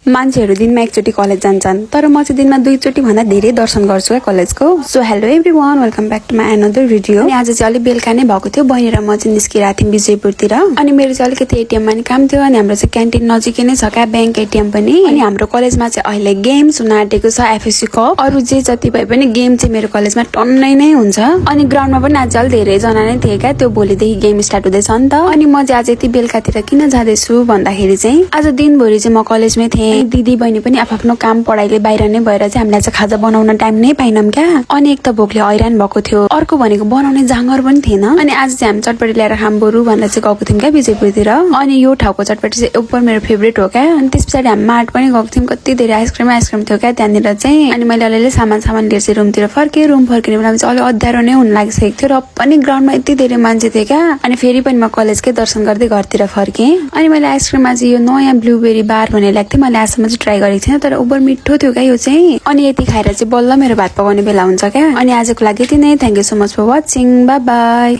मान्छेहरू दिनमा एकचोटि कलेज जान्छन् तर म चाहिँ दिनमा दुईचोटि भन्दा धेरै दर्शन गर्छु है कलेजको। So hello everyone, welcome back to my another video. अनि आज चाहिँ अलिक बेलुका नै भएको थियो, बहिनी र म चाहिँ निस्किरहेको थियौँ विजयपुरतिर। अनि मेरो चाहिँ अलिकति एटिएममा नि काम थियो, अनि हाम्रो चाहिँ क्यान्टिन नजिकै नै छ क्या ब्याङ्क एटिएम पनि। अनि हाम्रो कलेजमा चाहिँ अहिले गेम्स हुन आँटेको छ, एफएससी कप। अरू जे जति भए पनि गेम चाहिँ मेरो कलेजमा टन्नै नै हुन्छ। अनि ग्राउन्डमा पनि आज अलि धेरैजना नै थिए क्या, त्यो भोलिदेखि गेम स्टार्ट हुँदैछ नि त। अनि म चाहिँ आज यति बेलुकातिर किन जाँदैछु भन्दाखेरि चाहिँ आज दिनभरि चाहिँ म कलेजमै थिएँ। दिदी बहिनी पनि आफ्नो काम पढाइले बाहिर नै भएर चाहिँ हामीलाई चाहिँ खाजा बनाउन टाइम नै पाइनौँ क्या। अनि एक त भोकले हैरान भएको थियो, अर्को भनेको बनाउने जाँगर पनि थिएन। अनि आज चाहिँ हामी चटपटी ल्याएर खाम बरु भनेर चाहिँ गएको थियौँ क्या विजयपुरतिर। अनि यो ठाउँको चटपटी चाहिँ एकदम मेरो फेभरेट हो क्या। अनि त्यस पछाडि हामी मार्ट पनि गएको थियौँ, कति धेरै आइसक्रिम थियो क्या त्यहाँनिर चाहिँ। अनि मैले अलिअलि सामान लिएर चाहिँ रुमतिर फर्केँ। रुम फर्किने बेलामा चाहिँ अलिक अध्यारो नै हुन लागिसकेको थियो र पनि ग्राउन्डमा यति धेरै मान्छे थियो क्या। अनि फेरि पनि म कलेजकै दर्शन गर्दै घरतिर फर्केँ। अनि मैले आइसक्रिममा चाहिँ यो नयाँ ब्लुबेरी बार भनेर ल्याएको थिएँ, मैले आजसम्म चाहिँ ट्राई गरेको थिएन, तर उबर मिठो थियो क्या यो चाहिँ। अनि यति खाएर चाहिँ बल्ल मेरो भात पकाउने बेला हुन्छ क्या। अनि आजको लागि यति नै। Thank you so much for watching, bye by.